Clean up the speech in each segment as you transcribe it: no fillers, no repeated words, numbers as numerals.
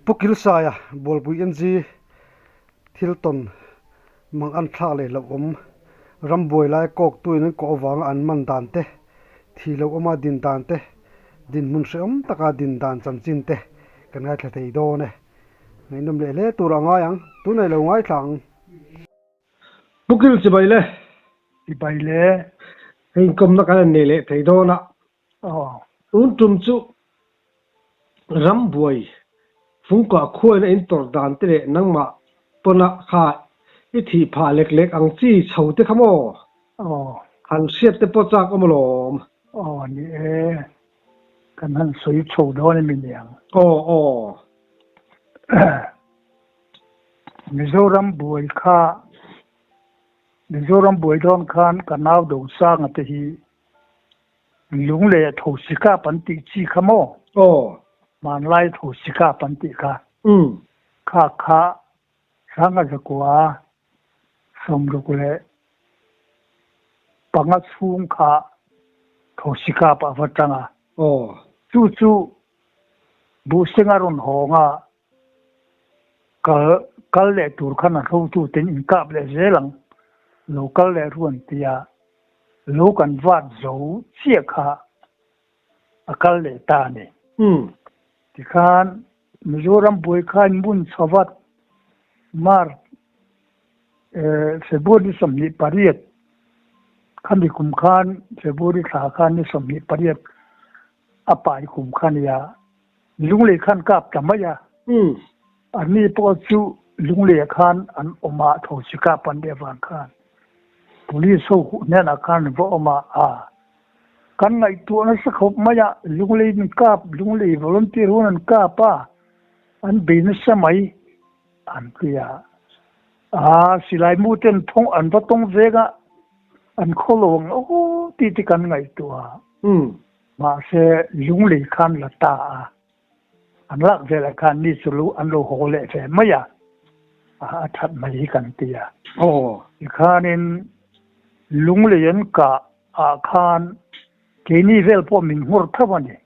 Pu Kilsaia Bualpui NG thil tawn mang an thlak leh loh awm, rambuai lai kawktuin an kawh avanga an man dan te, thi lo awma din dan te, dinhmun hrehawm taka din dan chanchin te kan ngaithla thei dawn e. Ngaihnawm leh hle tur a ngai ang, tunah i lo ngaithla ang. Pu Kil chibai le. Chibai le. Hei inkawmna kan han nei leh thei dawn a. Tun tum chu rambuai fungkah khuain a intawrh dan te leh nangmah pawna kha i thih phah lek lek ang chi chho te kha maw? Han hriat te pawh chak awm alawm. Aw ni e, kan han sawi chho dawn em iniang. Aw aw. Mizoram buai kha Mizoram buai dawn khan ka nau Dosanga te hi Lung leh thosi kap an tih chi kha maw? Aw. Hmanlai thosi kap an tih kha. Umm. Kha kha Sanga zakua 65 chhung kha thosi kap a va tang a. Aw. Chu chu Buhsenga rawn hawng a, kal kal leh tur khan a hrotu ten in kap leh zel ang, lo kal leh ru an ti a. Lo kan vat zo chiah kha a kal leh ta a ni. Tikhan Mizoram buai kha in mun chho vat March February ni 28 khami kum khan February thla khan ni 28 a pai kum kha nia Lunglei khan kap ta mai a. Anni pawh chu Lunglei khan an awm a, thosi kap an nih avang khan Police ho hnenah khan an va awm a, a kan ngaihtuah nasa khawp mai a, Lunglei an kap, Lunglei volunteer hun an kap a, an bei nasa mai an ti a. A silai mu ten thawng an va tawng vek a, an khaw lo ang aw tih te kan ngaihtuah a. Mahse, Lunglei khan la ta a, an lak velah khan mi chu lu an lo haw leh ve mai a, a that mai hi kan ti a. Tikhanin Lunglei an kah ah khan keini vel pawh min nghawr tho a ni.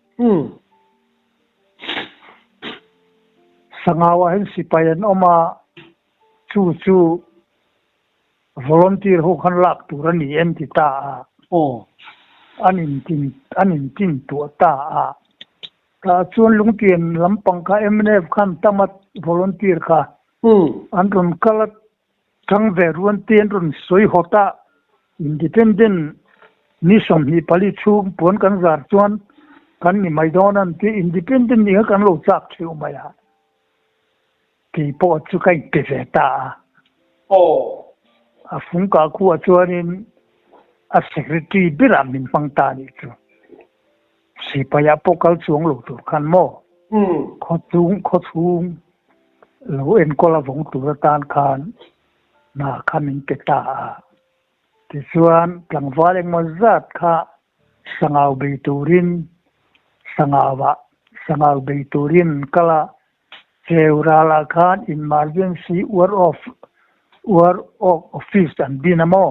Sangau ah hian sipai an awm a, chu chu Volunteer ho khan lak tur a ni em ti ta a. Aw. An intin an intin tuah ta a. Tah chuan Lungtian lampang kha mnf khan tam a volunteer kha an rawn kal a tang ve ruan te an rawn sawi hawt a. Independent ni 24 chhung puan kan zar chuan kan ni mai dawn an ti. Independent nih kha kan lo chak theuh mai a. Kei pawh chu ka inpe ve ta a. Aw. A fungkah khuah chuanin a secretary berah min hmang ta anih chu. Sipaiah pawh kal chuang lo tur khan maw? Khawchhung khawchhung lo enkawl a vawng tur atan khan hna kha min pe ta a. Tichuan tlangval engmaw zat kha Sangau bei turin Sangauah Sangau bei turin kal a, Cheu ralah khan Emergency War of War of Office an din a maw?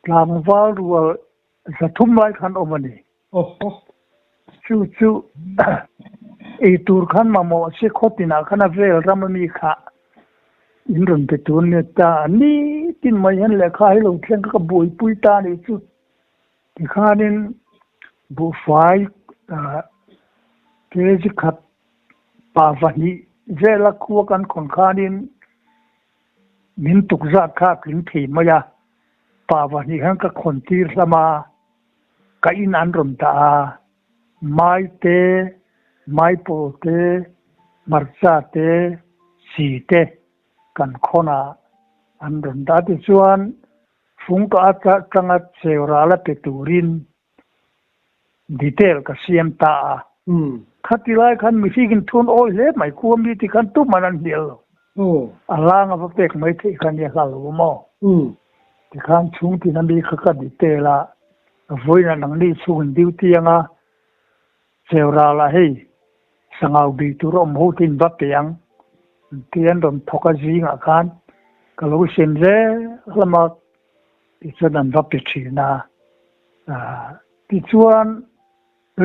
Tlangval rual 300 lai khan awm a ni. Chu chu ei tur khan mamawh se khaw tinah khan a vel ram a mi kha in rawn pe tur nia ta nitin mai hian lehkha hi lo thleng kha ka buaipui ta a nih chu. Tikhanin buhfai kg khat pa vahnih vela khua kan khawn khanin min tuk zat kha a tling thei mai a, pa vahnih khan ka khawn tir hlam a, ka in an rawn dah a, mai te, maipawl te, hmarcha te, chi te kan khawn a, an rawn dah a. Tichuan Fungka atanga cheu ral a pe turin detail ka siam ta a. Khati lai khan mihringin thun awi hle mai, khua mi ti khan tuman an hnial lo. A lang a va pek mai theih kha nia hla lo maw? Tikhan chhungtin a mi kha ka detail a, vawiin nangni chhungin duty anga cheu ral ah hei Sangau bih tur awm ho te in va pe ang tih an rawn thawk a zingah khan ka lo sem zel hlama tichuan an va pe thin a. Tichuan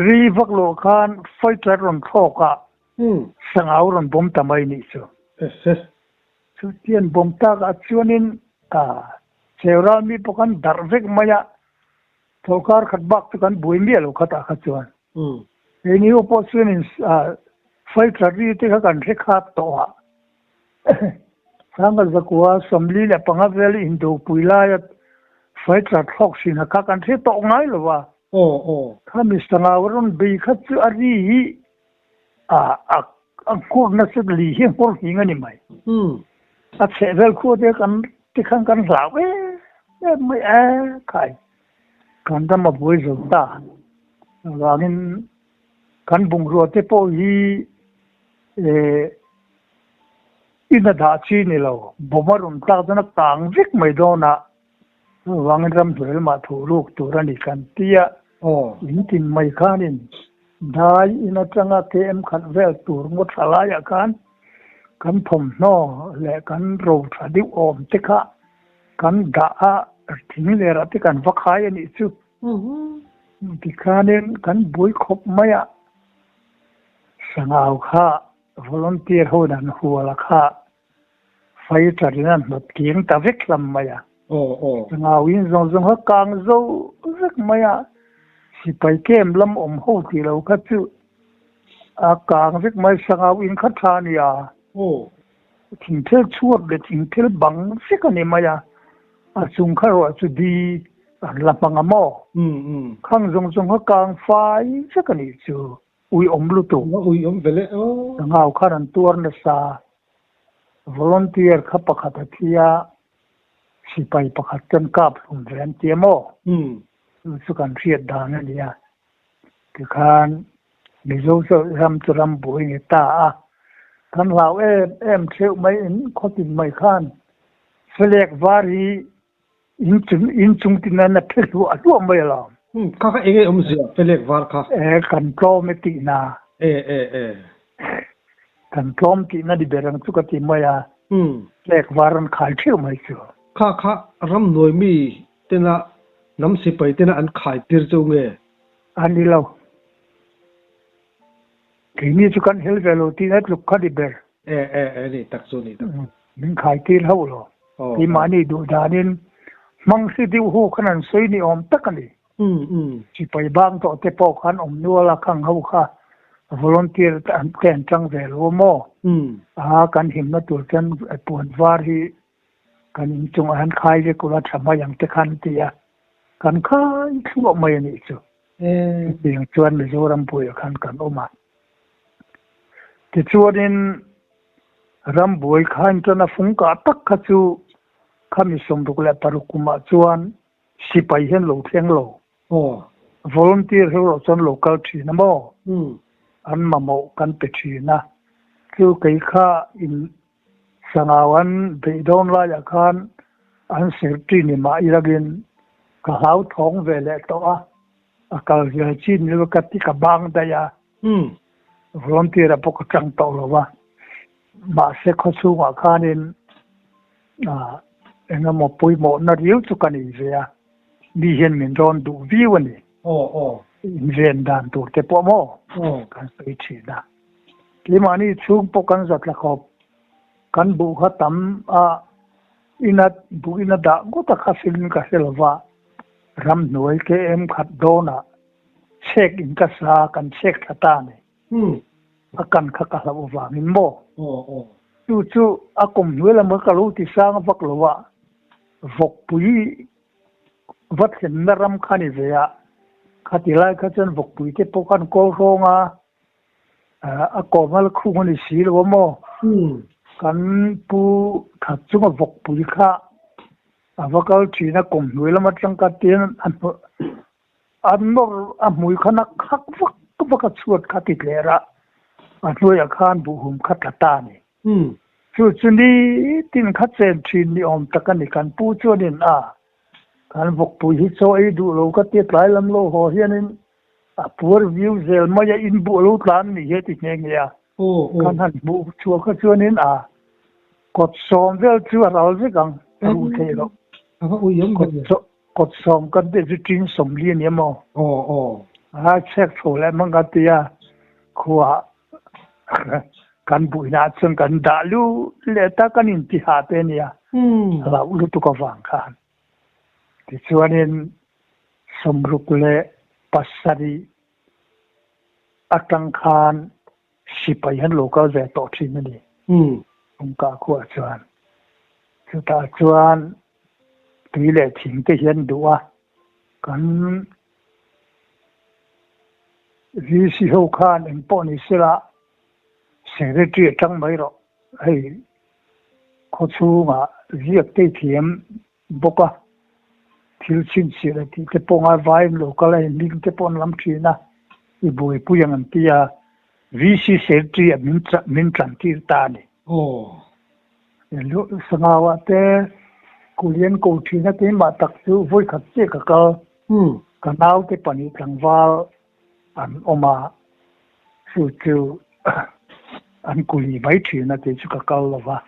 ri vak loh khan fighter rawn thlawk a. Sangau rawn bawm ta mai nih chu. Chutian bawm takah chuanin cheu ral mi pawh kan darh vek mai a, sorkar khat bak chu kan buai miah lo khatah kha chuan. Keini ho pawh chuanin fighter ri te kha kan hre khat tawh a, Sangha zakua 45 vel indopui laia fighter thlawk hrinah kha kan hre tawh ngai lo a. Khami sangau rawn bei kha chu a ri hi a A nghawr nasa li hi a nghawr hing a ni mai. A chheh vel khua te kan tikhan kan hlau em em mai a khai. Kan ram a buai zo ta. Chuvangin kan bungrua te pawh hi in a dah chi ni lo. Bawm a rawn tlak chuan a kang vek mai dawn a. Chuvangin ramhnuai lamah thuh ruk tur a ni kan tia. In tin mai khanin Dai in atanga KM khat vel tur ngaw tha laiah khan kan thawmhnaw leh kan ro tha deuh awm te kha kan dah a, thing lerah te kan va khai a nih chu. Tikhanin kan buai khawp mai a, Sangau kha volunteer ho in an hual a kha Fighter in an hnawt kiang ta vek hlâm mai a. Ngau in zawng zawng kha kang zo vek mai a. Sipai camp lam awm ho tih lo kha chu a kang vek mai. Sangau in kha tha a nia. Thingthel chhuat leh thingthel bang vek a ni mai a. A chung kha ruah chu di an la hmang a maw? Khang zawng zawng kha kang fai vek a nih chu. Ui awm lutuk. Ui awm ve le aw. Sangau khan an tuar nasa. Volunteer kha pakhat a thi a, sipai pakhat chuan kap hlum ve an ti a maw? Chu chu kan hriat dan a nia. Tikhan Mizo chu ram chu ram buai ni ta a. Kan hlau em em theuh mai in khawtin mai khan Felek var hi In chung in chung tin an a phe hluah hluah mai alawm. Umm kha kha enge awmzia felek var kha. E kan tlawm e tihna. E e e. Kan tlawm tihna ni ber ang chu ka ti mai a. Umm. Felek var an khai theuh mai chu. Kha kha ram nuai mi tena hnam sipai tena an khai tir cheu nge? A ni lo. Keini chu kan hel ve lo tihna tluk kha ni ber. E e e ni tak chu ni tak. Min khai tir hauh lo. Keimahni duh danin hmang si deuh hu khan an sawi ni awm tak a ni. Sipai bang tawh te pawh khan awm nual a khang ho kha volunteer te an te an tang ve lo a maw? A kan himna tur chuan puan var hi kan inchungah hian khai vek ula tha mai ang te khan an ti a, kan khai thluah mai a nih chu. Chutiang chuan Mizoram buaiah khan kan awm a. Tichuanin ram buai khain chuan a fung kah tak kha chu khami 66 kumah chuan sipai hian lo thleng lo. Volunteer ho erawh chuan lo kal thin a maw? An mamawh kan pe thin a. Chu kei kha in Sangau an beih dawn laiah khan an secretary ni mah ilangin ka hlauthawng ve leh tawh a, a kal zel chi ni lo ka ti ka bang daih a, volunteer ah pawh ka tang tawh lo a, mahse khawchhungah khanin eng emaw pawimawhna riau chu ka nei ve a, mi hian min rawn duh viau a ni, inven dan tur te pawh maw kan sawi thin a. Keimahni chhung pawh kan za tla khawp. Kan buh kha tam a, ina buh ina dah ngawt a kha silin ka hre lova, ramhnuai KM khat dawnah chhek in ka sa kan chhek thla ta a ni. A kan kha ka hlauh avangin maw? Chu chu a kum hnuai lam kha ka lo ti sang vak lo a, vawkpui va thlenna ram kha ni ve a, khati lai kha chuan vawkpui te pawh khan kawl hrawng a, A kawmal khung a ni si lo a maw? Kan pu that chunga vawkpui kha a va kal thin a, kum hnuai lam atang ka tian a nawr a hmui khan a khak vak vak a chhuat kha ti tler a, a hnuaiah khan buhhum kha tla ta a ni. Chu chu nitin kha chen thin ni awm tak a ni. Kan pu chuanin a kan vawkpui hi chaw ei duh lo ka tia tlai lam lo haw hianin A puar viau zel mai a, in buh lo tlan ni hi a ti nghe nghe a. Kan han hmuh chhuah kha chuanin a kawt sawm vel chu a ral vek ang, a ruh theih loh. Kawt sawm kan tih chu ṭing 40 a ni emaw? A chhek chho leh mang ka ti a, khuaah. Kan buina ah chuan kan dah lut leh ta kan inti hah te ania hlauh lutuk avang khan. Tichuanin 67 atang khan sipai an lo kal ve tawh thin a ni. Kawngka khuah chuan chutah chuan tui leh thing te hian duh a kan VC ho khan eng pawh ni sela secretary atang mai rawh hei khawchhungah ziak te thiam bawk a, thil chhinchhiah leh tih te pawh ngai vaiin lo kal a, hming te pawh an lam thin a, i buaipui ang an ti a, VC Secretary ah min min tlan tir ta a ni. Sangau ah te Kulian ko thin a keimah tak chu vawi khat chiah ka kal, ka naute pahnih tlangval an awm a, chu chu an kuli mai thin a kei chu ka kal lo va.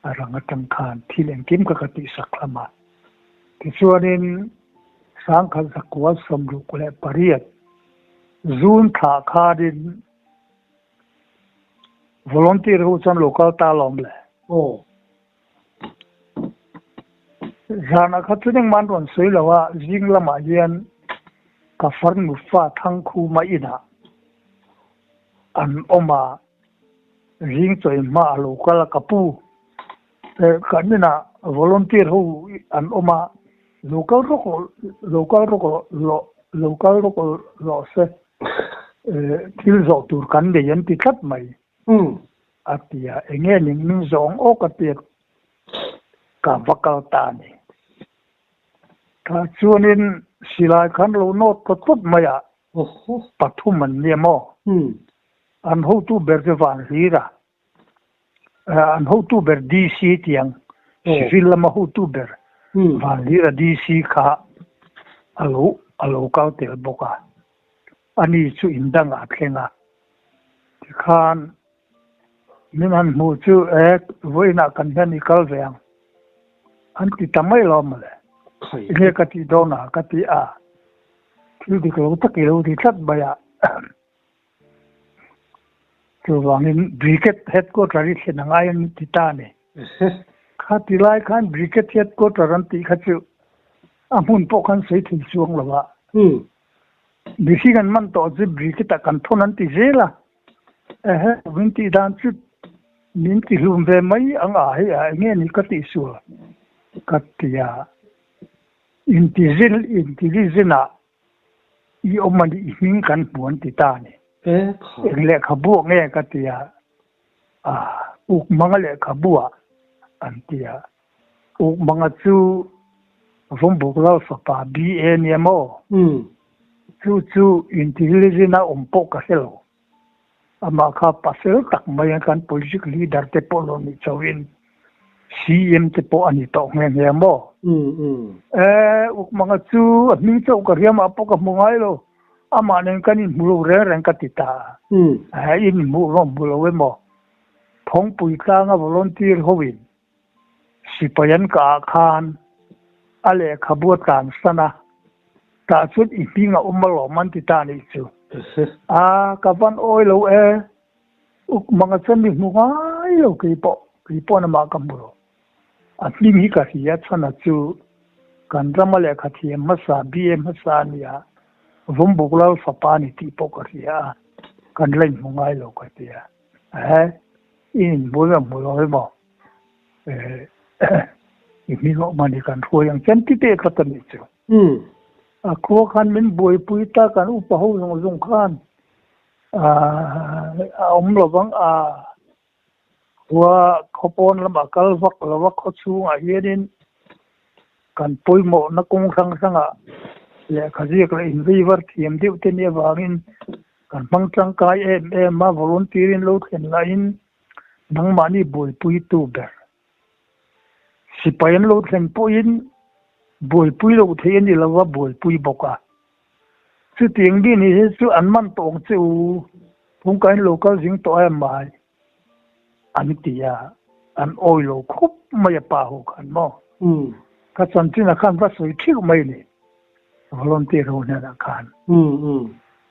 A rang atang khan thil engkim kha ka tihsak hlâm a. Tichuanin 1968 June thla khanin volunteer ho chuan lo kal ta alawm le. Aw. Zanah kha chu engmah an rawn sawi lo a, zing lamah hian ka farnu fa Thangkhuma inah an awm a. Zing chawi hma a lo kal a, ka pu kan inah volunteer ho an awm a, lo kal rawk rawh, lo kal rawk rawh, lo kal rawk rawh se thil zawh tur kan nei an ti tlat mai a ti a, eng nge ning min zawng awk a ti a, ka va kal ta a ni. Tah chuanin silai khan lo nawt ta tawp mai a, pathum an nia maw? An hotu ber chu van hlir a, an hotu ber DC tiang civil lama hotu ber van hlir a DC kha a lo a lo kal tel bawk a, ani chu in dangah a thleng a, tikhan min han hmuh chu e vawiinah kan hian i kal ve ang an ti ta mai lo mawle, enge ka tih dawn a ka ti a, thil dik lo tak i lo ti tlat mai a. Chuvangin Brigade Headquarter hi thlen a ngai an ti ta a ni. Kha ti lai khan Brigade Headquarter an tih kha chu a hmun pawh khan sawi thei chuang lo a. Mihring an man tawh chu Brigade ah kan thawn an ti zel a. Ehe, min tih dan chu min ti hlum ve mai ang a hei a enge ni ka tih sual ka ti a. Intizil intelligent ah I awm a nih i hming kan hmu an ti ta a ni. Eng lehkhabu ah nge ka ti a, uk manga lehkhabu ah an ti a. Uk manga chu Vawmbuk Lal fapa BA nia maw? Chu chu intelligent a awm pawh ka hre lo. Amah kha pasel tak mai a kan politic leader te pawh lo nih chauhin CM te pawh a ni tawh nghe nghe maw? E, Ukmanga chu a hming chauh ka hria mah pawh ka hmu ngai lo. Amah nen kan inhmu lo reng reng ka ti ta a. E, in inhmuh rawng hmu lo emaw? Phawngpui tlanga volunteer hoin Sipai an kah ah khan a lehkhabu a tlan san a, tah chuan i hming a awm alawm an ti ta anih chu. A, ka van awi lo e, uk manga chuan mi hmu ngai lo keipawh, keipawh namah ka hmu lo. A hming hi ka hria chhan a chu kan rama lehkha thiam hmasa, BA hmasa a nia, Vawmbuk Lal fapa a ni tih pawh ka hria a, kan la inhmu ngai lo ka tia. Ehe, i inhmu emaw hmu lo emaw i hming awm a ni kan hruai ang chen ti teh tlat a nih chu. A khua khan min buaipui ta kan upa ho zawng zawng khan a awm lovang a khua khaw pawn lamah kal vak lo a khaw chhungah hianin kan pawimawhna kawng hrang hrangah lehkha ziak leh inveivar thiam deuh te nih avangin kan hmang tangkai em em a, volunteer in lo thlen lahin nangmahni buaipuitu ber sipai an lo thlen pawhin buaipui loh theih a ni lo a, buaipui bawk a. Chutiang mi ni hi chu an man tawh ang che u, phungkain lo kal zing tawh em mai an ti a, an awi lo khawp mai a pa ho khan maw. Ka chanchin ah khan va sawi theuh mai ni volunteer ho hnenah khan.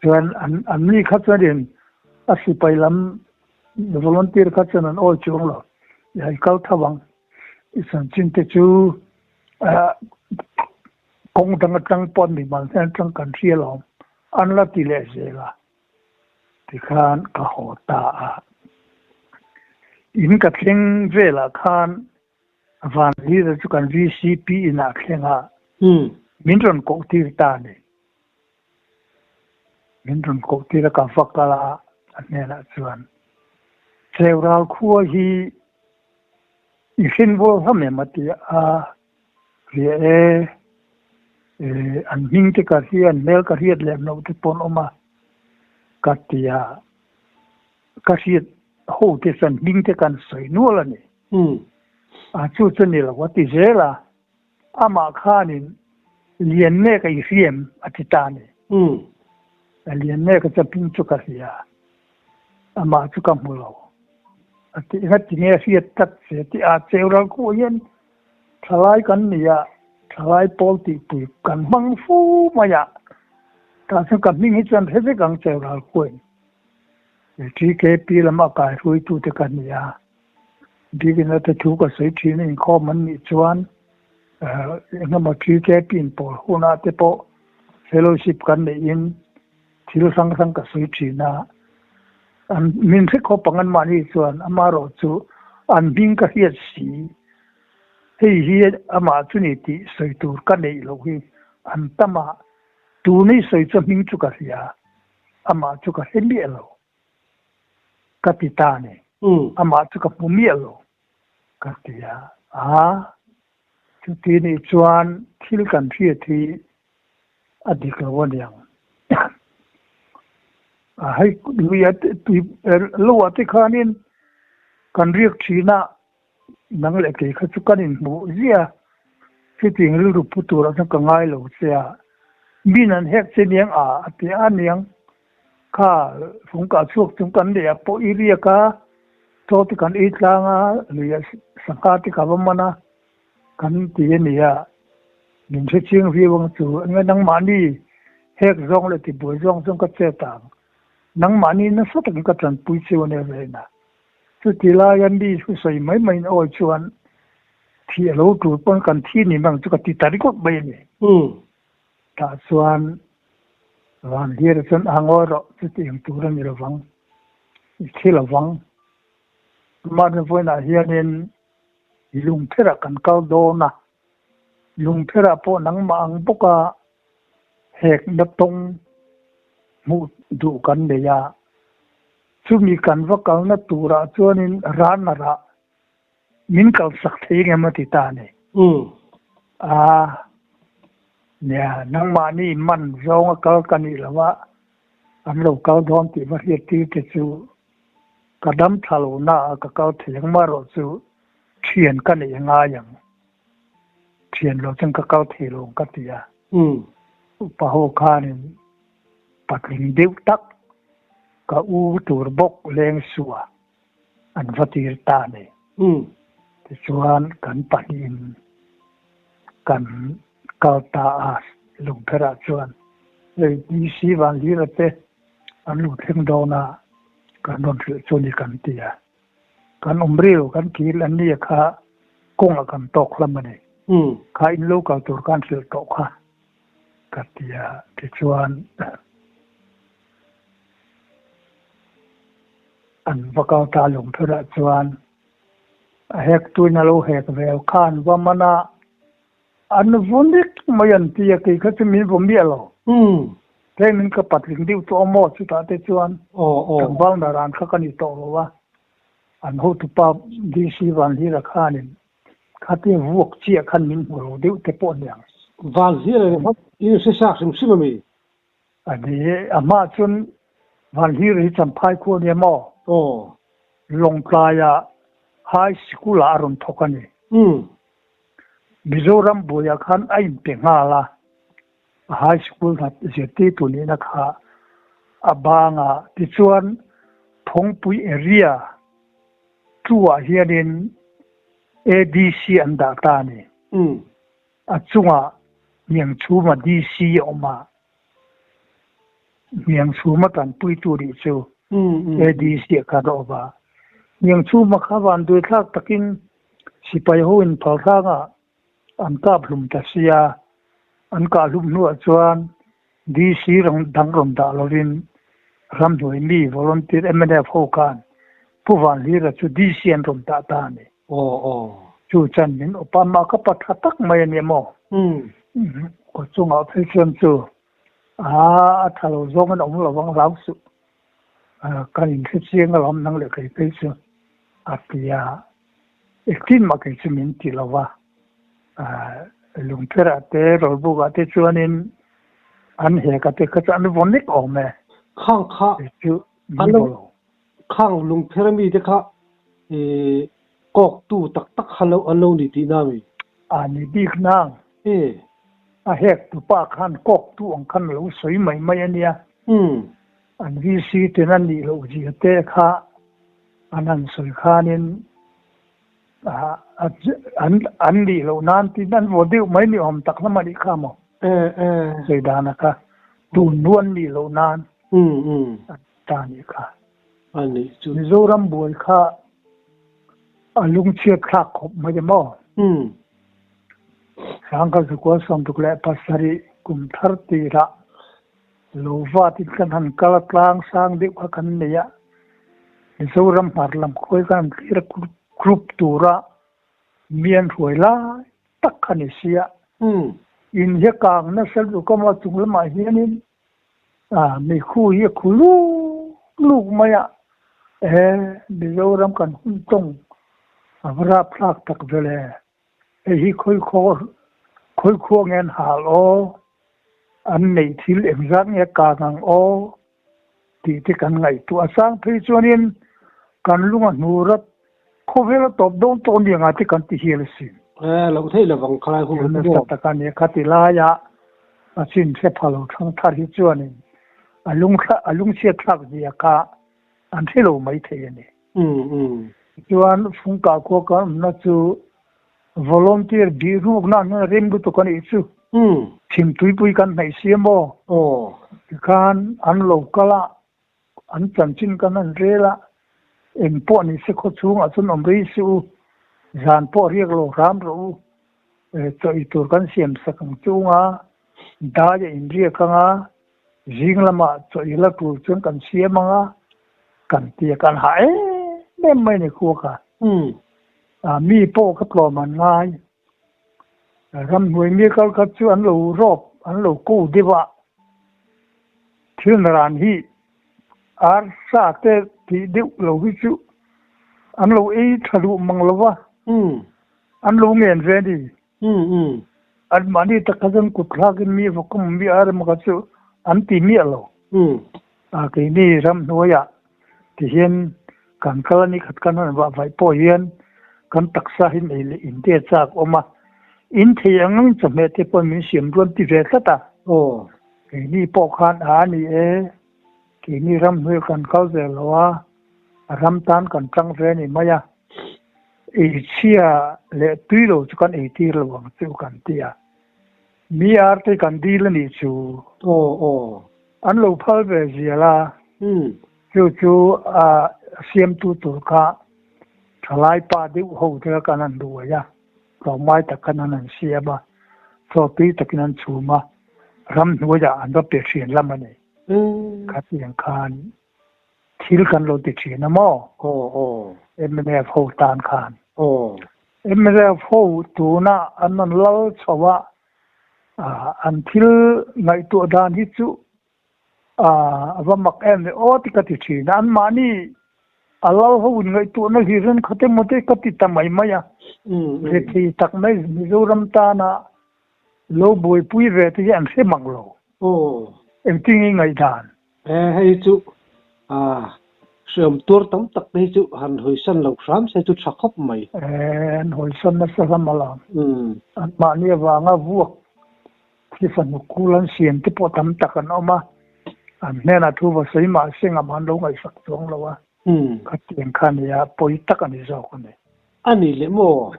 Chuan an ni kha chuanin a sipai lam. Volunteer kha chuan an awi chuang lo. I hai kal tho ang. I chanchin te chu kawng dang atang pawh mimal hnen atang kan hria lo an la ti leh zel a. Tikhan ka haw ta a. In ka thleng velah khan Vanlira chu kan VCP inah thleng a, min rawn koh tir ta a ni. Min rawn koh tir a, ka va kal a, a hnenah chuan, Cheural khua hi i hrinvual hlawm em? a ti a, Hria e, an hming te ka hria, an hmel ka hriat lem loh te pawh an awm a, ka ti a, ka hriat ho te chuan hming te kan sawi nual a ni. A chu chu ni lo a ti zel a, amah khanin Lianmeka i hria em? a ti ta a ni. Lianmeka chuan hming chu ka hria, amah chu ka hmu lo a ti. Engati nge a hriat tak che tih a cheu ral khuh hian thalai kan ni a, thalai pawl tihpui kan hmang fu mai a, tah chuan ka hming hi chuan hre vek ang cheu ral khuain. TKP lama kaihruaitute ka ni a, Biakina te thu ka sawi thin a inkhawm an nih chuan engemaw TKP inpawl hunah te pawh fellowship kan neihin thil hrang hrang ka sawi thin a, an min hre khawp ang anmahni chuan amaherawh chu an hming ka hriat si, hei hi amah chu ni tih sawi tur ka neih loh hi an tam a, tun i sawi chu hming chu ka hria. Amah chu ka hre miah lo ka ti ta a ni. Amah chu ka hmu miah lo ka ti a. A, chuti nih chuan thil kan hriat hi a dik lo a niang. A hei lui a tui lo ah te khanin kan riak thin a, Nang leh kei kha chu kan inhmuh ziah a, chutiang rilru pu turah chuan ka ngai lo che a, min an hek che niang a a ti a niang. Kha fungkah chhuak chung kan neih ah pawh i riak a, chaw te kan ei tlang a, lui ah sangha te ka va man a, kan ti a ni a, min hre chiang viau ang chu, enge nangmahni hek zawng leh tibuai zawng chuan ka chet ang, nangmahni nasa takin ka tanpui cheu a nia Reina. Chuti laia mi thu sawi mai mai in awi chuan thih a lo tul pawn kan thi ni mang chu ka ti ta ringawt mai a ni. Tah chuan Vanhira chuan a ngawi rawh chuti eng tur a ni lovang, i thi lovang. Mahni vawiinah hianin lungpherah kan kal dawn a, lungpherah pawh nangmah ang bawka hekna tawng hmuh duh kan nei a. Chumi kan va kalna turah chuanin rana rah min kalsak thei engem a ti ta a ni. A, nia, nangmahni man zawnga kal ka nih lo a, an lo kal dawn tih va hriat tir te chu ka dam tha lo na a ka kal thei ang marawh chu thian ka neih a ngai ang. Thian lo chuan ka kal thei lo ang ka ti a. Upa ho khanin Patling deuh tak ka u tur bawk leng suah an va tir ta a ni. Tichuan kan pahnihin kan kal ta a, Lungpherah chuan hei DC Vanhlira te an lo thleng dawn a, kan rawn hrilh chu ni kan ti a. Kan awm ril kan kil an nia kha kawngah kan tawk hlam a ni. Kha in lo kal tur khan hrilh tawh kha. Ka ti a, tichuan an va kal ta lungphurah chuan a hek tuin a lo hek ve kha an va man a, an vu nik mai an ti a, kei kha chu min vu miah lo. Tlem in ka patling deuh tawh a maw chutah te chuan tlangval naran kha ka ni tawh lo a, an hotupa DC Vanhlira khanin Khatia vuak chiah khan min hmu lo deuh te pawh aniang. Vanhlir eng hmang i hre sak hrim hrim ami? A ni e, a hma chuan Vanhlir hi Champhai khua ania maw? Aw. Lawngtlaia High School ah a rawn thawk a ni. Mizoram buaiah khan a inpe nghal a, a High School hna zirtirtu nihna kha a bang a, tichuan Phawngpui area Chu-ah hianin ADC an dah ta a ni. A chungah Hniangchhuma DC a awm a, Hniangchhuma tanpuitu nih chu ADC ah khan a awm a. Hniangchhuma kha vanduaithlak takin sipai ho in phalhrangah an kap hlum ta sia, an kah hlum hnuah chuan DC dang rawn dah lovin ramhnuai mi volunteer mnf ho khan Pu Vanhlira chu DC an rawn dah ta a ni. Chu chuan min awp a, mah ka pa tha tak mai a nia maw? Khaw chungah phei chuan chu a tha lo zawng in a awm lovang hlau suh. Kan inhre chiang alawm nang leh kei phei chu a ti a, engtin mah kei chu min ti lo va, lungpherah te rawlbukah te chuanin an hek a te kha chu an vaw nek awm e. Khang kha chu min vaw lo. Khang lungpher ami te kha kawktu tak tak kha lo an lo ni tihna ami? A ni bik nang. E. A hek tupa khan kawktu ang khan a lo sawi mai mai a nia. An VC ten a nih loh zia te kha an han sawi khanin an nih loh nan tin an vaw deuh mai ni awm tak hlama nih kha maw? Sawi dana kha tun hnu an nih loh nan an ta nih kha. Mizoram buai kha a lungchhiat thlak khawp mai maw? Sangkhat zakua 67 kum thar tirah Lo vatin kan han kal a, tlang sang deuh kha kan nei a, Mizoram hmar lam khawi kan han thlir a, group tura mi an hruai lai tak kha ni sia. In hi a kang nasa lutuk a maw, chung lamah hianin meikhu hi a khu luk luk mai a, e Mizoram kan hun tawng a va rapthlak tak vel e. Hei hi khawi khua nge an hal aw, an neih thil engzat nge kang ang aw tih te kan ngaihtuah. A sang phei chuanin kan lung a hnu rat khawvel a tawp dawn tawh ni anga te kan ti hial asin. E, loh theih lovang khalai hun a nasa tak a nia. Khati laia a chin hre pha lo thang thar hi chuanin a lungchhiat thlak zia kha an hre lo mai thei a ni. Chuan Fungkah khua kan awmna chu volunteer bih rukna an hman rem lutuk a nih chu. Thimtuipui kan hnaih si maw? Tikhan an lo kal a, an chanchin kan han rel a, eng pawh ni se khaw chhungah chuan awm rei suh u, zan pawh riak lo hram rawh u, chaw ei tur kan siam sak ang chunga dai a inriak ang a, Zing lamah chaw i la tur chuan kan siam ang a, kan ti a, kan hah em em mai a ni khua kha. Mi pawh ka tlawm an ngai. Ramhnuai mi kal kha chu an lo rawp, an lo ko deuh a. Thil naran hi arsa te tih deuh lo hi chu an lo ei tha duh mang lo va, an lo ngen ve a ni. Anmahni tak kha chuan kut thlakin mi vawkawm mi a rem kha chu an ti miah lo. A keini ramhnuaiah tihian kan kal a ni khat kan han vah vaih pawh hian kan taksa hi nei leh in te chak awm a, in thei ang angin chawhmeh te pawh min siam ruan ti ve tlat a. Keini pawh khan a ni e, keini ramhnuaiah kan kal ve lo a, ram tan kan tang ve a ni mai a. Eichhia leh tui lo chu kan eitir lo ang chu kan ti a, mi ar te kan dil a nih chu. Aw aw. An lo phal ve zial a, chu chu a siamtu tur kha thalai pa deuh ho te kha kan han ruai a, tlawmngai tak khan an han siam a, chaw tui takin an chhum a, ramhnuaiah an va pe thian lam a ni. Khatiang khan Thil kan lo ti thin a maw? Aw aw. Mnf ho tan khan. Aw. Mnf ho tuna an rawn lal chho a, an thil ngaihtuah dan hi chu a va mak em ve aw ti ka ti thin a, anmahni a lal ho in ngaihtuahna hlir hian khat emaw te ka ti ta mai mai a. Rethei tak mai Mizoram tana lo buaipui ve te hi an hre mak lo. Aw. Engtin nge i ngaihdan? He hei chu hriam tuar tam tak te hi chu han hawisan lo hram se chu tha khawp mai. An hawisan nasa hlama lam. Anmahni avanga vuak thi fanu kul an siam te pawh tam tak an awm a, an hnenah thu va sawi mah se ngam an lo ngaihsak chuang lo a, khatiang kha nia pawi tak a ni zawk a ni. A ni leh maw?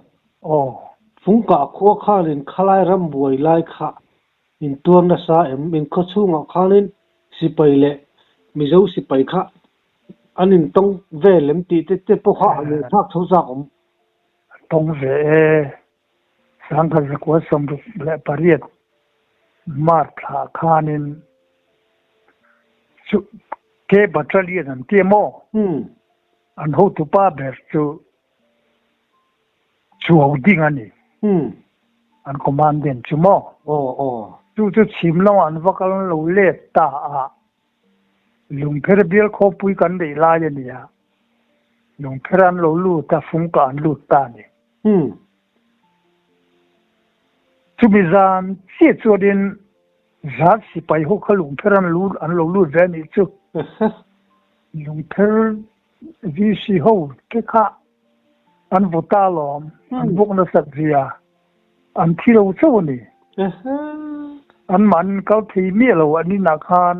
Aw. Fungkah khua khanin khalai ram buai lai kha Intuar nasa em? In khaw chhungah khanin sipai leh Mizo sipai kha An intawng vel em tih te te pawh kha an inthlak chho chak awm. Tawng ve e. 1968 March thla khanin chu K Battalion an ti emaw? An hotupa ber chu Chuau ding a ni. An commandant chu maw? Chu chu chhim lamah an va kal lo let ta a. Lungpher bial khawpui kan neih lai a ni a. Lungpher an lo lut a, fungkah an lut ta a ni. Chumi zan chiah chuanin zat sipai ho kha lungpher an an lo lut ve a nih chu. Lungpher VC ho te kha an vaw ta alawm, an bawk nasat zia an thi lo chauh a ni. An mahni kal thei miah lo an inah khan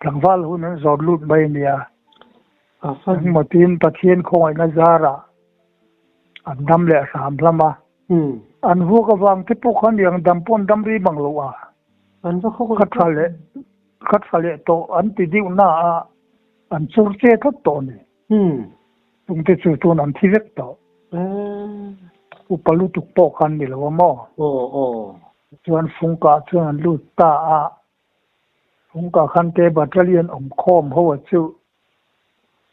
tlangval hun an zawt lut mai a nia. Engmaw tiin Pathian khawngaihna zarah an dam leh hram hlam a. An vuak avang te pawh khan iang dam pawh an dam rih bang lo a. Ka tha leh ka tha leh tawh an ti deuh na a an chur che tlat tawh a ni. Chungte chu tun an thi vek tawh. Upa lutuk pawh khan ni lo a maw? Chuan Fungkah chuan an lut ta a. Fungkah khan te battalion awm khawm ho a chu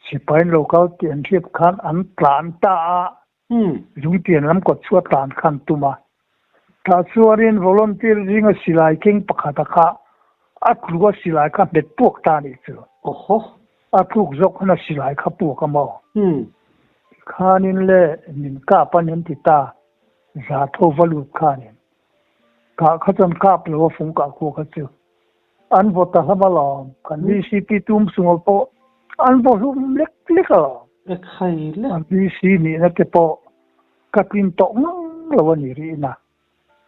sipai an lo kal tih an hriat khan an tlan ta a. Lungtian lam kawt chu a tlan khan tum a. Tah chuanin volunteer zinga silai keng pakhata kha a tluk a silai kha hmet puak ta a nih chu. Awhaw. A tluk zawk khan a silai kha puak a maw? Tikhanin le min kap a nen ti ta, za tho va lut khanin. Kah kha chuan kap lo a fung kah khuh kha chu. An vaw ta hlâm alawm, kan VCP tum sungah pawh an vaw hlum lek lek alawm. E khai le. An VC nihna te pawh ka tlin tawh ngang lo a ni rih na,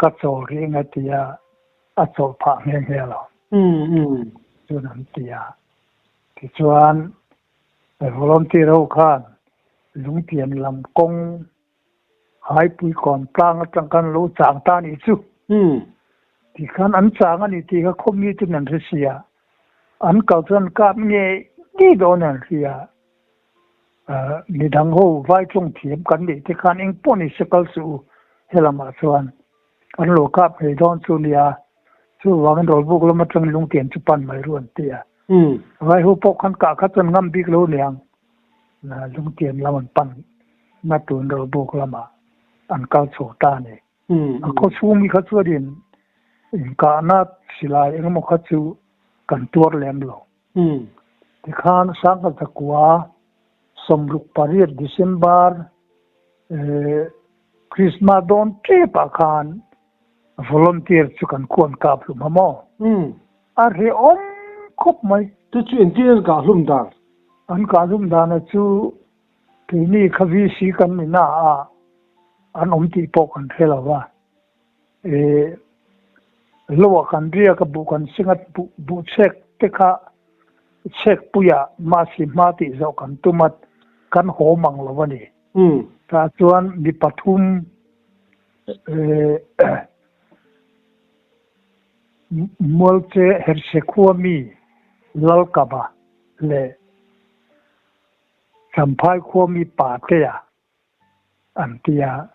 ka chawl rih eng a ti a, a chawlh phah nghe nghe alawm. Chuan an ti a, tichuan volunteer ho khan lungtian lam kawng Haipui kawn tlang atang khan lo chang ta anih chu. Ti khan an chang a ni tih kha khawmi ten an hre sia. An kal chuan an kap ngei ngei dawn an hria. Midang ho vai tawng thiam kan neih te khan eng pawh ni se kal suh u helamah chuan an lo kap ngei dawn chu nia. Chuvangin rawlbuk lam atangin lungtian chu pan mai ru an ti a. Vai ho pawh khan kah kha chuan ngam bik lo niang. Lungtian lam an pan na tun rawlbuk lamah an kal chho ta a ni. A khaw chhung mi kha chuanin inkahna silai engemaw kha chu kan tuar lem lo. Tikhan Sangha Zakua 68 December Christmas dawn tepah khan volunteer chu kan khuan kap hlum a maw? A hrehawm khawp mai. Chu chu engtin an kah hlum dan? An kah hlum dana chu keini kha VC kan ni na a, an awm tih pawh kan hre lo va. E, loah kan riak a, buh kan sing a, buh buh chhek te kha chhek puiah mahse hma tih zawh kan tum a, kan haw mang lo a ni. Tah chuan mi pathum e, Mualche Herhse khua mi Lalkaba leh Champhai khua mi Patea an ti a,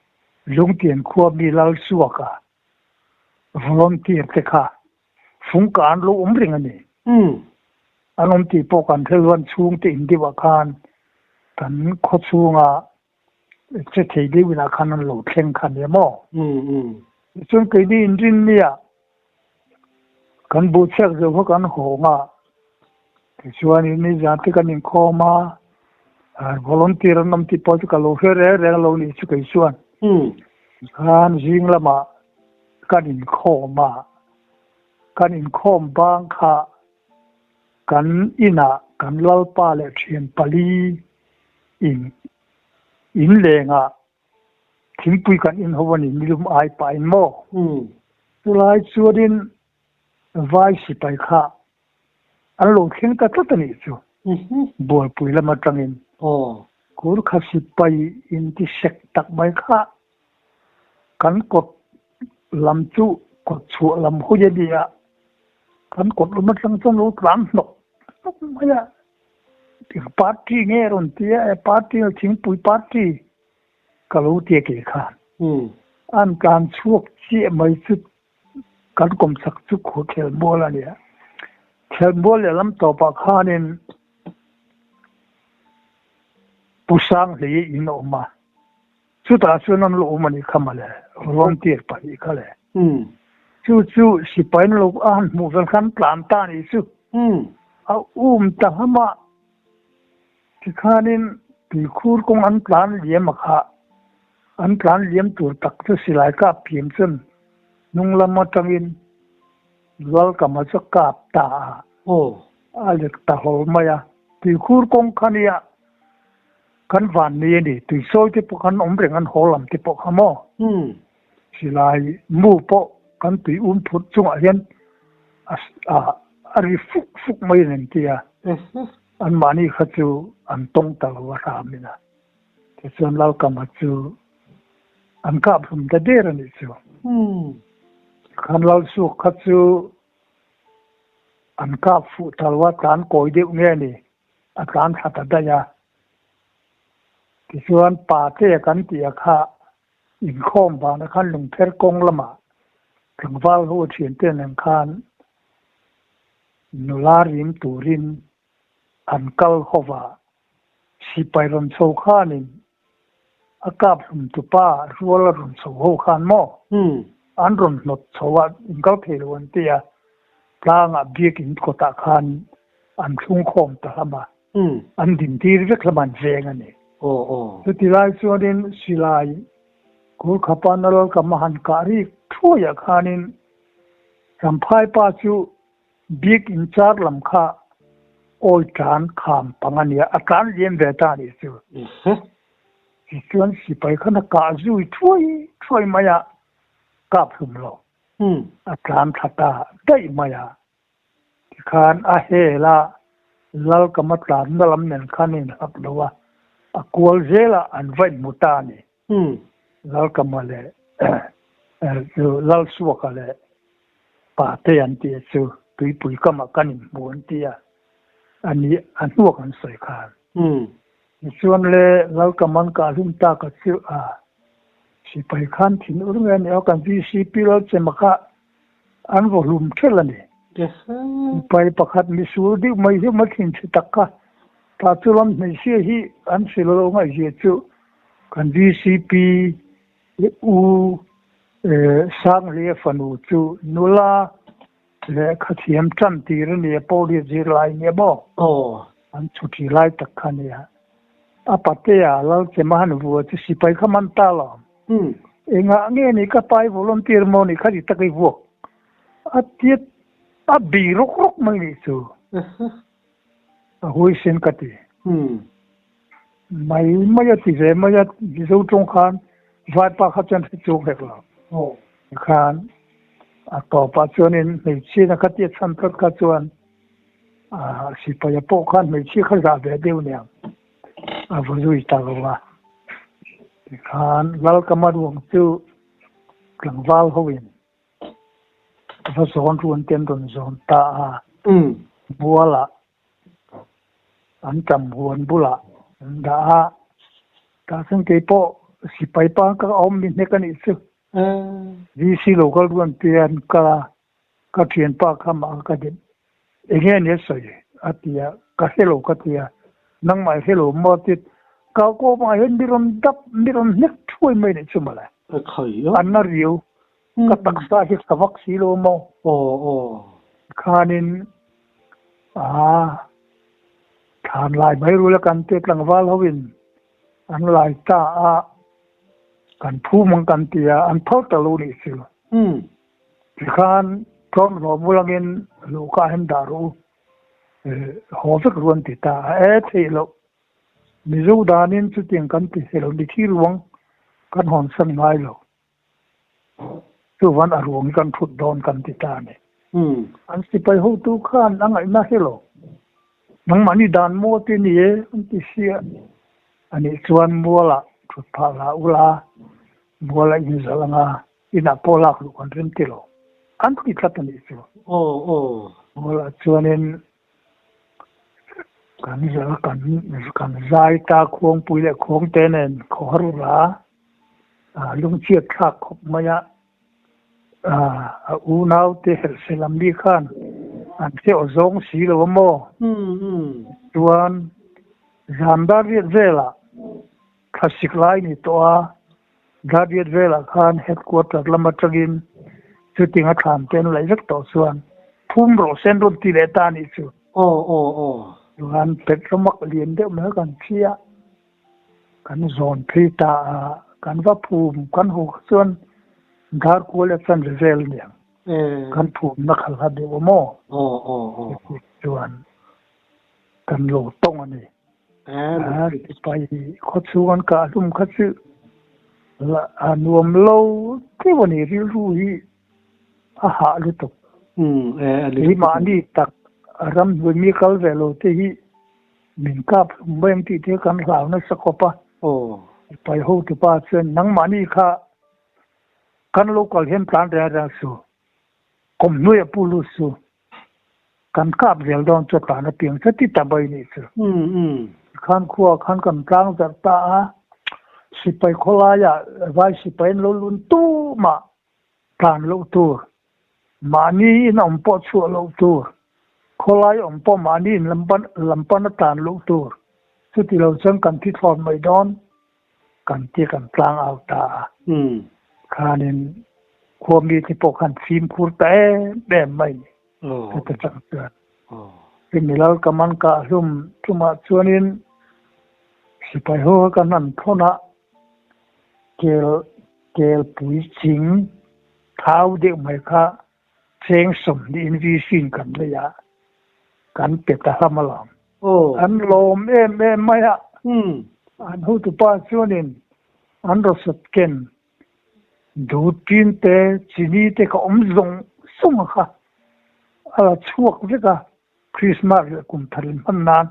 Lungtian khua mi Lalsuaka volunteer te kha fungka an lo awm reng a ni. An awm tih pawh kan hre luan chhungte in deuhah khan kan khaw chhunga che thei deuh inah khan an lo thleng kha nia maw? Tichuan keini inrin nia kan buh chhiak zo kha kan hawng a, tichuanin nizan te kan inkhawm a, volunteer an awm tih pawh chu ka lo hre reng reng lo nih chu kei chuan. Tikhan zing lamah kan inkhawm a, kan inkhawm bang kha Kan inah kan lalpa leh thian pali in in lengah thingpui kan in ho a ni nilum ai pah in maw? Chulai chuanin vai sipai kha an lo thleng ta tlat a nih chu bualpui lam atangin Gurkha sipai inti sek tak mai kha kan kawt lam chu kawt chhuah lam hawi a ni a, kan kawt lam atang chuan lo tlan hnawk hnawk mai a. Eng party nge rawn tia e party thingpui party ka lo tia kei khan. An tlan chhuak chiah mai chu kan kawmchak chu khelmual a nia. Khelmual lehlam tawpah khanin Pu Sanghlei in a awm a. Chutah chuan an lo awm a nih kha mawle, volunteer pahnih kha le. Chu chu sipai an lo a han hmuh vel khan tlan ta a nih chu. A um ta hlama tikhanin tuikhur kawng an tlan liam a kha. An tlan liam tur tak chu silai kap thiam chuan hnung lam atangin Lalkama chu kap ta a. A let ta hlawl mai a. Tuikhur kawng kha nia Kan van ni a ni, tuisawi te pawh khan awm reng an haw lam te pawh kha maw? Silai mu pawh kan tui um phurh chungah hian a ri fuk fuk mai a ni tia anmahni kha chu an tawng ta lo a hram in a. Tichuan Lalkama chu an kap hlum ta der a nih chu. Khan Lalsuak kha chu an kap fuh ta lo a, tlan kawi deuh nge a ni. A tlan thla ta daih a. Tichuan Pate kan tih a kha inkhawm vana khan lungpher kawng lamah tlangval ho thiante nen khan nula rim turin an kal ho va. Sipai rawn chho khanin a kap hlum tupa rual a rawn chho ho khan maw an rawn hnawt chho a, inkal thei lo an ti a, tlangah biakin kawtah khan an thlungkhawm ta hlama an dintir vek hlama an veng a ni. Chuti lai chuanin silai Kulkhapa Nalalkama han kah rik thuaiah khanin Ramphai pa chu Bik in char lam kha awi tlan kham pang a nia, a tlan liam ve ta a nih chu. Tichuan sipai khan a kah zui thuai thuai mai a, kap hlum lo. A tlan thla ta daih mai a. Tikhan a hel a, Lalkama tlanna lam nen khan a inhlap lo a, a kual zel a, an va inhmu ta a ni. Lalkama leh Lalsuaka leh Pate an tih chu tuipui kamah kan inhmu an ti a, a ni a hnuak an sawi khan. Tichuan le Lalkaman ka hlum tak a chu a, sipai khan thin ur nge a ni a, kan VCP Lalchema kha an vaw hlum thelh a ni. Sipai pakhat misual deuh mai hi ma thin chhe tak kha, tah chu lam hmeichhia hi an hrilh lo ngaihzia chu kan VCP U Sanglia fanu chu nula lehkha thiam tan tir a nia, Police zirlai nia maw? An chhuthi lai tak kha nia. A patea Lalchema han vua chu sipai kha man ta lo. Engah nge ni ka pai volunteer maw ni kha ti tak i vuak a tia a bi rawk rawk mai nih chu. A huaisen ka ti. Mai mai a ti ve mai a, Mizo tawng khan Vaipa kha chuan hre chuk hek lo. Tikhan a tawpah chuanin hmeichhiana kha tia chhan tlat kha chuan sipaia pawh khan hmeichhia kha zah ve deuh niang a va zui ta lo a. Tikhan Lalkama ruang chu tlangval hoin va zawn ruan te an rawn zawn ta a, Bualah An tam huan bulah an dah a, tah chuan kei pawh sipai pa ka awm mi hnek a nih chu. VC local ruan te an kal a, ka thianpa kha mah ka dep eng nge nia sawi a ti a, ka hre lo ka ti a, nangmah i hre lo maw tit ka kawmah hian mi rawn dap mi rawn hnek thuai mai nih chu mawle. An na riau Ka taksa hi ka vak si lo maw? Khanin aa thlan lai mai rula kan te tlangval hoin an lai ta a, kan phum ang kan ti a, an phal ta lo nih chu. Tikhan tlawm hlawm ulangin luhka hian dah rawh u, haw vek ru an ti ta a, e theih loh. Mizo danin chutiang kan ti thei lo, mithi ruang kan hawnsan ngai lo. Chuvan a ruang hi kan thut dawn kan ti ta a ni. An sipai hotu khan a ngaihna hi lo. Nangmahni dan maw ti ni e an ti sia. A nih chuan mualah thut phah la ula, mualah in zalh anga inah pawh lak luh kan rem ti lo. An ti tlat a nih chu. Mualah chuanin. Kan zalh kan kan zai ta khuangpui leh khuangte nen khawhar ula lungchhiat thlak khawp mai a, a unaute helhse lam mi khan an hreuh zawng si lo a maw? Chuan zan dar riat velah thlasik lai ni tawh a, dar riat velah khan headquarter lam atangin chuting a thlan te an laih vek tawh chuan phum rawh sen rawn ti leh ta a nih chu. Aw aw aw. Chuan petromak lian deuh mai kan thi a, kan zawn phei ta a, kan va phum kan haw kha chuan dar kual leh chanve vel a niang. Kan phumna kha hla deuh a maw? Aw aw aw. Chuan kan lo tawng a ni. Sipai khaw chhung an kah hlum kha chu a nuam lo deuh a ni rilru hi a hah lutuk. Keimahni tak ramhnuai mi kal ve lo te hi min kap hlum mai ang tih te kan hlau nasa khawp a. Sipai hotupa chuan nangmahni kha kan lo kal hian tlan reng reng suh, kawmhnuaiah pu lut suh. Kan kap zel dawn chu tlan a piang che ti ta mai nih chu. Khan khua khan kan tlang zarh ta a, sipai khawlaiah vai sipai an lo lun tu mah tlan loh tur, mahni in awm pawh chhuah loh tur, khawlai awm pawh mahni in lam pan a tlan loh tur, chuti lo chuan kan thi thlawn mai dawn kan ti kan tlang au ta a. Khanin khua mite pawh khan fimkhur ta em em mai ni. Heta chang chuan chumi lal ka man kah hlum tumah chuanin sipai ho kha kan han thawn a, kel kel pui ching thau deuh mai kha cheng 20 in VC in kan nei a, kan pe ta hlam alawm. An lawm em em mai a, an hotupa chuanin an rawsawt ken Dut tin te, chini te kha awm zawng zawng a kha a la chhuak vek a, Christmas leh kum thar in hman nan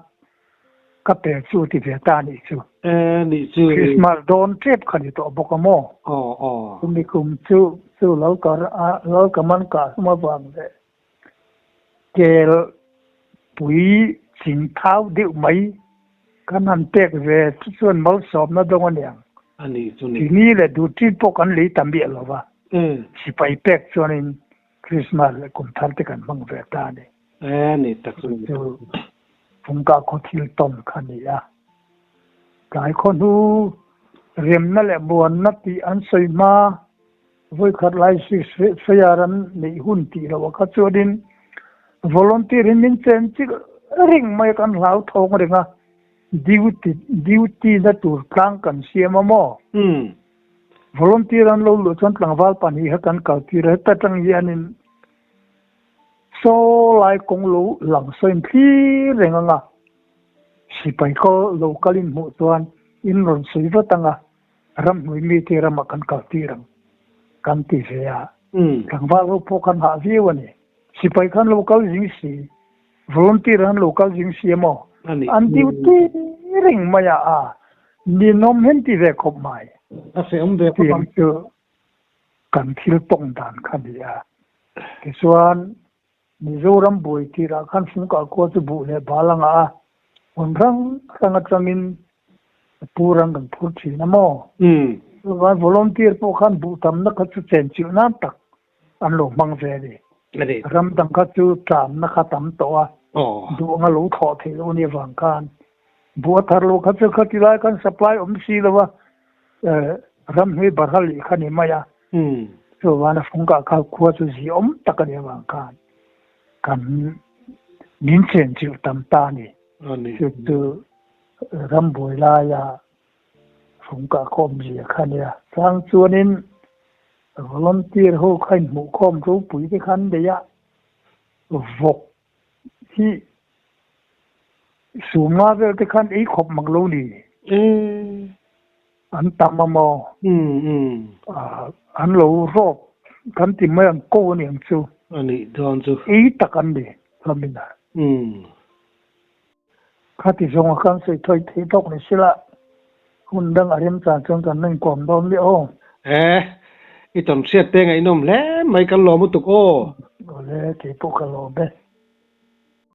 ka pe chu a ti ve ta anih chu. E nih chu. Christmas dawn tep kha ni tawh bawk a maw? Aw aw. Chumi kum chu chu Lalkar a Lalkaman kah hlum avang leh Kel pui ching thau deuh mai kan han pek ve chu chuan malsawmna dawng a niang. A nih chu ni. Tini leh duhṭin pawh kan lei ta miah lo va, sipai pek chuanin Krismas leh kum thar te kan hmang ve ta a ni. E ni tak chu ni. Chu Fungkah khaw thil tawn kha a ni a. Tlai khaw hnu remna leh muanna tih an sawi hma Vawikhat lai Swiss-Fair an neih hun tih loh a kha chuanin volunteer in min chen chilh reng mai a, kan hlau thawng reng a, duty duty na tur tlang kan siam a maw? Volunteer an lo luh chuan tlangval pahnih kha kan kal tir a, heta tang hianin saw lai kawng lo lang sawiin thlir reng ang a, sipai kal lo kalin hmuh chuan in rawn sawi vat ang a, Ramhnuai mite ramah kan kal tir ang kan ti ve a, tlangval ho pawh kan hah viau a ni. Sipai khan lo kal zing si, volunteer an lo kal zing si emaw an duty reng mai a, a ninawm hian ti ve khawp mai. A fehawm ve khawp ang. Tiang chu kan thil tawng dan kha ni a. Tichuan Mizoram buai tirah khan Fungkah khua chu buh leh bal a ngah a, hmun hrang hrang atangin pu rang kan phur thin a maw? Chuvan volunteer pawh khan buh tamna kha chu chenchilh nan tak an lo hmang ve a ni. Ram dang kha chu tlamna kha tam tawh a, duh anga lo thlawh theih loh a nih avang khan buh a thar loh kha chu khati lai khan supply awm si lo a, ramhnuai barha lih kha ni mai a. Chuvan a fungkah kha khua chu zi awm tak a nih avang khan kan min chenchilh tam ta a ni. Chu chu rambuai laia fungkah kha awmzia kha a nia. Chang chuanin volunteer ho kha inhmuhkhawm ropui te kha an nei a, vawk hi sumnga vel te khan ei khawp mak lo ni. An tam a maw? An lo rawp kan ti mai ang ko a ni ang chu. A nih dawn chu. Ei tak an ni hlamin a. Khati zawnga kan sawi thawi thei tawk ni sila hun dang a remchang chuan kan la inkuam dawn miah aw. E, i tawn hriat te ngaihnawm hle mai kan lawm lutuk aw. Awle, keipawh ka lawm e.